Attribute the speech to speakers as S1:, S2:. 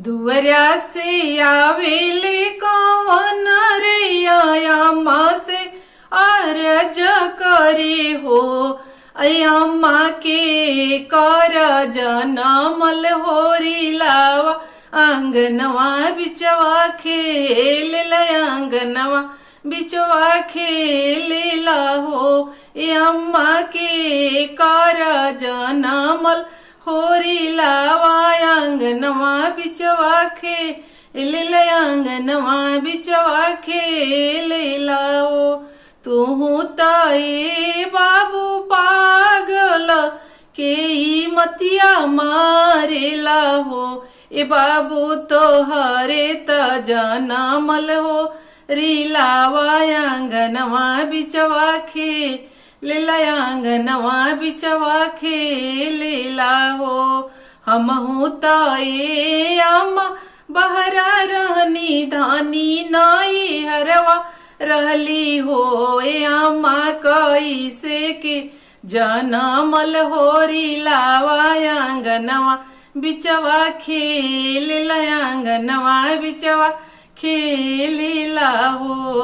S1: दुवरिया से आवेले कवन रे अम्मा से अरज करे हो, अम्मा के कर जनमल होरी लावा आंगनवा बिचवा खेल आंगनवा बिचवा खेल हो, अम्मा के कर जनमल होरी लावा आंगनवा बिचवा खेल आंगनवा बिचवा खेल हो। तुहू तए बाबू पागल के ई मतिया मारेला हो, ए बाबू तोहरे त जनमल हो रीलावा आंगनवा बिचवा खेल आंगनवा बिचवा खेलेला हो। हमहू तए अम्मा बहरा रहनी धानी नाई हरवा रहली हो, ए अम्मा कैसे के जनमल होरी लावा आंगनवा बिचवा खेल आंगनवा बिचवा खेलेला हो।